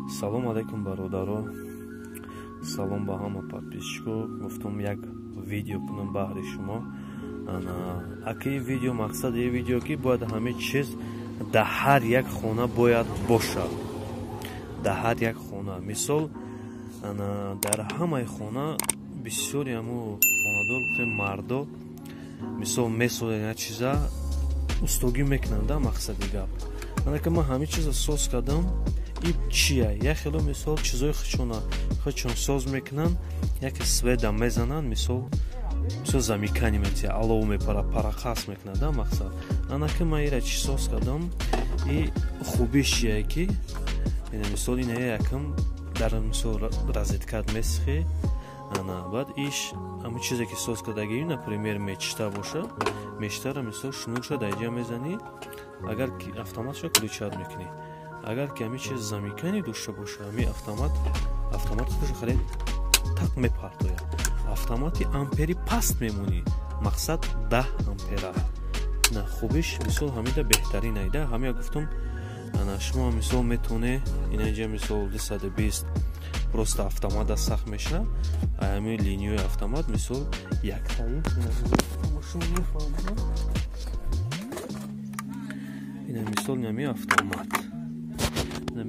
Салом алейкум, бародаро, салом ба ҳама подписчико. Гуфтум, як видео кунам баҳри шумо. Акаи видео, мақсади видео ки бояд ҳамин чиз дар ҳар як хона бояд бошад, дар ҳар як хона. Мисол, дар ҳамаи хона бисёри ҳаму хонадор, гуфтем, мардо, мисол, месозанд як чиза, устогӣ мекунанд. Да, мақсади гап анака ман ҳамин чиза соз кардам. И чия? Як хело, мисол, чизои худшона худшон соз мекунанд, яке света мезананд, мисол, замыкание метия, алов мепара, парақас мекунад. Да, мақсад анака ман ира чи соз кардам. И хубиш чия ки ина, мисол, ина якам дар, мисол, розеткат месихи, ана баъд иш ҳамун чизе ки соз кардагӣ, например, мечта боша, мечтара, мисол, шнурша дар иҷа мезанӣ, агар ки автоматша включать мекунӣ. Агар ки ҳамин чиз замыкание дошта боша, ҳамин автомат худша хеле тақ мепартояд. Автомати ампери паст мемонӣ, мақсад 10 ампера. На, хубиш, мисол, ҳамида беҳтарин айда. Ҳамия гуфтум, ана шумо, мисол, метавоне инаинҷа, мисол, 220 просто автомата сахт меша. Ҳамин линияи автомат, мисол, яктаи шумо мефаҳмам. Ина, мисол, нами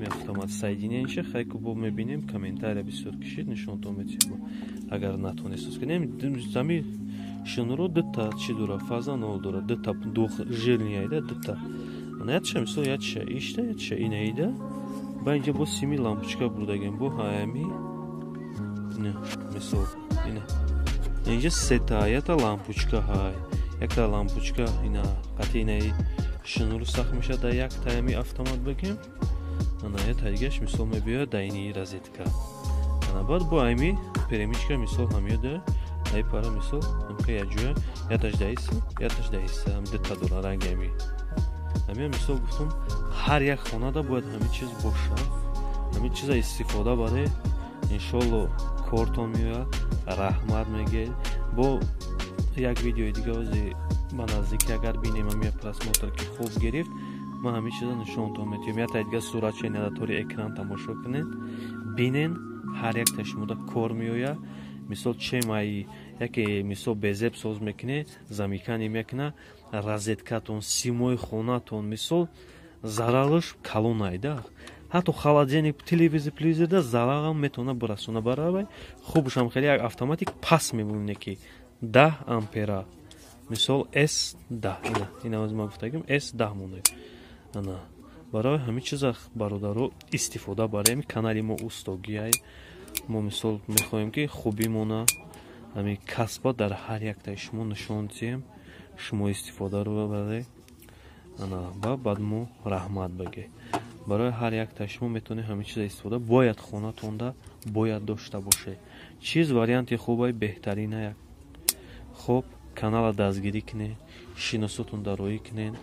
автомат соединениша хайку бо мебинем, комментария бисёр кишид, нишонтон метиҳем. Агар натонест кунем, зами шунуро дута чи дора, фаза нол дора, дута двухжильныйда дута. Ана ятша, мисол, ятша ишта, ятша инаида. Ба инҷа бо сими лампочка бурдагем, бо ҳаями мисол, ина инҷа сета, ята лампочка ҳай, якта лампочка ина қати инаи шунуру сахт мешавад дар як таями автомат бигем. Ана ята дигаш, мисол, мебиёяд дар ини розетка. Ана баъд бо ами перемычка, мисол, ҳамёда ай пара, мисол, ҳамка якҷоя, яташ даиса, яташ даиса, ҳам дута дора ранги ами. Ҳамия, мисол, гуфтум, ҳар як хонада бояд ҳамин чиз бошад. Ҳамин чиза истифода баре, иншолло, кортон меояд, раҳмат мегӯед. Бо як видеои дига ози ба наздикӣ, агар бинем, ҳамия просмотр ки хуб гирифт, ман ҳамин чиза нишонтон метиҳам. Якта дига суратча инадатори экран тамошо кунед, бинен, ҳар якта шумода кор меояд. Мисол, чемаи яке, мисол, безеб соз мекунед, замыкание мекуна розеткатон, симои хонатон, мисол, зарараш калонайда. Ҳатто холодильник, телевизор, плизерда зарарам метавона бирасона. Барабай хубшам хеле як автоматик паст мемоне ки 10 ампера, мисол, с 10. Ина, ина ман гуфтагим, с 10 монед. Ана барои ҳамин чиза, бародаро, истифода барем. Канали мо устогиай. Мо, мисол, мехоҳем ки хубимона, ҳамин касба дар ҳар яктаи шумо нишон диҳем, шумо истифодаро баред, ана ба баъд мо раҳмат баге. Барои ҳар яктаи шумо метавонед ҳамин чиза истифода, бояд хонатонда бояд дошта бошед. Чиз варианти хубай, беҳтарина як. Хуб, канала дастгирӣ кунед, шиносотон дароӣ кунед,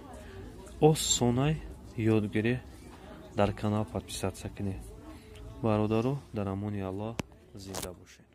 осонай ёдгирӣ, дар канал подписаться кунед. Бародаро, дар амони Аллоҳ, зинда бошед.